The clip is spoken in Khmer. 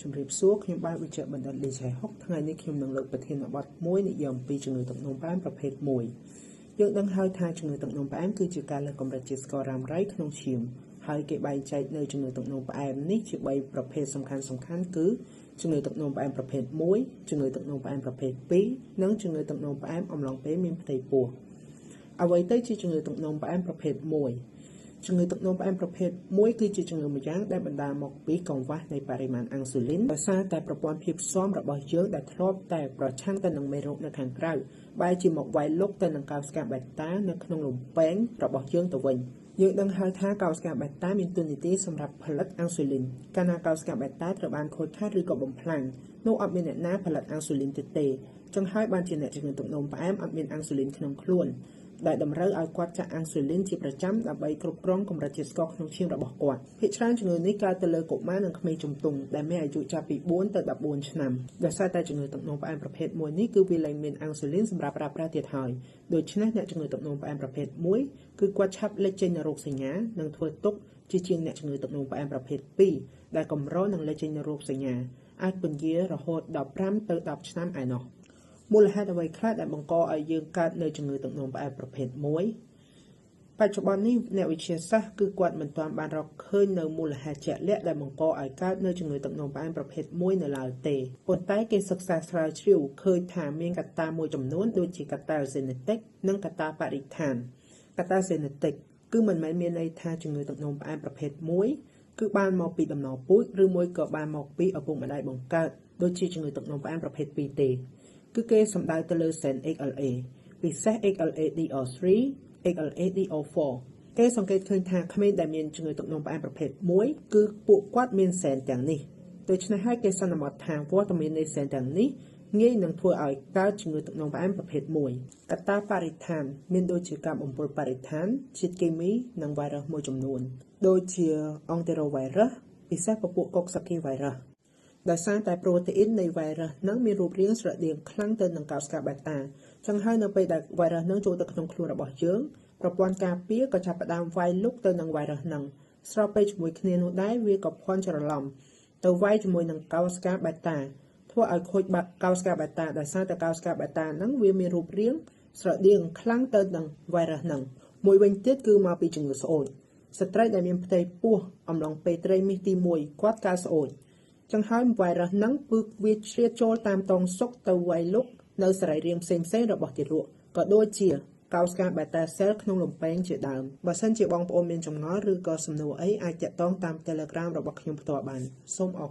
ជំរាបសួរខ្ញុំបាទវិជ្ជបណ្ឌិតលីឆៃហុកថ្ងៃនេះខ្ញុំនឹងលើកប្រធានបទមួយនិយាយអំពីជំងឺទឹកនោមផ្អែមប្រភេទ1យើងដឹងហើយថាជំងឺទឹកនោមផ្អែមគឺជាការលើសកម្រិតជាតិស្កររ៉ាំរ៉ៃក្នុងឈាមហើយគេបែងចែកនៅជំងឺទឹកនោមផ្អែមនេះជា3ប្រភេទសំខាន់សំខាន់គឺជំងឺទឹកនោមផ្អែមប្រភេទ1ជំងឺទឹកនោមផ្អែមប្រភេទ2និងជំងឺទឹកនោមផ្អែមអំឡុងពេលមានផ្ទៃពោះអ្វីទៅជាជំងឺទឹកនោមផ្អែមប្រភេទ1ជំងឺទឹកនោមផ្អែមប្រភេទ1គឺជាជំងឺម្យ៉ាងដែលបណ្ដាលមកពីកង្វះនៃបរិមាណអាំងស៊ូលីនដោយសារតែប្រព័ន្ធភាពស៊ាំរបស់យើងដែលធ្លាប់តែប្រឆាំងទៅនឹងមេរោគនៅខាងក្រៅបែរជាមកវាយលុកទៅនឹងកោសិកាបេតានៅក្នុងលំពែងរបស់យើងទៅវិញយើងដឹងហើយថាកោសិកាបេតាមានតួនាទីសម្រាប់ផលិតអាំងស៊ូលីនកាលណាកោសិកាបេតាត្រូវបានខូចខាតឬក៏បំផ្លាញនោះអត់មានអ្នកណាផលិតអាំងស៊ូលីនទៀតទេចឹងហើយបានជាអ្នកជំងឺទឹកនោមផ្អែមអត់មានអាំងស៊ូលីនក្នុងខ្លួនដែលតម្រូវឲ្យគាត់ចាក់អាំងស៊ូលីនជាប្រចាំដើម្បីគ្រប់គ្រងកម្រិតជាតិស្ករក្នុងឈាមរបស់គាត់ភាគច្រើនជំងឺនេះកើតទៅលើកុមារនិងក្មេងជំទង់ដែលមានអាយុចាប់ពី4ទៅ14ឆ្នាំដោយសារតែជំងឺទឹកនោមផ្អែមប្រភេទមួយនេះគឺវាលែងមានអាំងស៊ូលីនសម្រាប់ប្រើប្រាស់ទៀតហើយដូច្នេះអ្នកជំងឺទឹកនោមផ្អែមប្រភេទ1គឺគាត់ឆាប់លេចចេញនូវរោគសញ្ញានិងធ្វើទុក្ខជាជាងអ្នកជំងឺទឹកនោមផ្អែមប្រភេទ2ដែលកម្រនឹងលេចចេញនូវរោគសញ្ញាអាចពន្យារហូតដល់5ទៅ10ឆ្នាំឯណោះមូលហេតុអ្វីខ្លះដែលបង្កឲ្យយើងកើតនៅជំងឺទឹកនោមផ្អែមប្រភេទ1បច្ចុប្បន្ននេះអ្នកវិទ្យាសាស្ត្រគឺគាត់មិនទាន់បានរកឃើញនៅមូលហេតុជាក់លាក់ដែលបង្កឲ្យកើតនៅជំងឺទឹកនោមផ្អែមប្រភេទ1នៅឡើយទេប៉ុន្តែគេសិក្សាស្រាវជ្រាវឃើញថាមានកត្តាមួយចំនួនដូចជាកត្តាហ្សេនេទិកនិងកត្តាបរិស្ថានកត្តាហ្សេនេទិកគឺមិនមែនមានន័យថាជំងឺទឹកនោមផ្អែមប្រភេទ1គឺបានមកពីដំណពូជឬមួយក៏បានមកពីឪពុកម្ដាយបង្កើតដូចជាជំងឺទឹកនោមផ្អែមប្រភេទ2ទេគឺគេសំដៅទៅលើសែន HLA ពិសេស HLA-DR3 HLA-DR4 គេសង្កេតឃើញថាក្មេងដែលមានជំងឺទឹកនោមផ្អែមប្រភេទ1គឺពួកគាត់មានសែនទាំងនេះដូច្នេះហើយគេសន្មតថាវត្តមាននៃសែនទាំងនេះងាយនឹងធ្វើឲ្យកើតជំងឺទឹកនោមផ្អែមប្រភេទ1កត្តាបរិស្ថានមានដូចជាការបំពុលបរិស្ថានជាតិគីមីនិងវីរុសមួយចំនួនដូចជាអង់តេរ៉ូវីរុសពិសេសពពួកកុកសាគីវីរុសដោយសារតែប្រូតេអ៊ីននៃវីរុសនឹងមានរូបរាងស្រដៀងខ្លាំងទៅនឹងកោសិកាបេតាចឹងហើយនៅពេលដែលវីរុសនឹងចូលទៅក្នុងខ្លួនរបស់យើងប្រព័ន្ធការពារក៏ចាប់ផ្ដើមវាយលុកទៅនឹងវីរុសនឹងស្របពេលជាមួយគ្នានោះដែរវាក៏ភ័ន្តច្រឡំទៅវាយជាមួយនឹងកោសិកាបេតាធ្វើឲ្យខូចបាត់កោសិកាបេតាដោយសារតែកោសិកាបេតានឹងវាមានរូបរាងស្រដៀងខ្លាំងទៅនឹងវីរុសនឹងមួយវិញទៀតគឺមកពីជំងឺស្អូចស្ត្រីដែលមានផ្ទៃពោះអំឡុងពេលត្រីមាសទី1គាត់កើតស្អូចចឹងហើយវីរុសហ្នឹងគឺវាជ្រៀតចូលតាមតងសុកទៅវាយលុកនៅសរីរាង្គផ្សេងៗរបស់ទារកក៏ដូចជាកោសិកាបេតាសែលក្នុងលំពែងជាដើមបើសិនជាបងប្អូនមានចម្ងល់ឬក៏សំណួរអីអាចតាក់ទងតាម Telegram របស់ខ្ញុំផ្ទាល់បានសូមអរ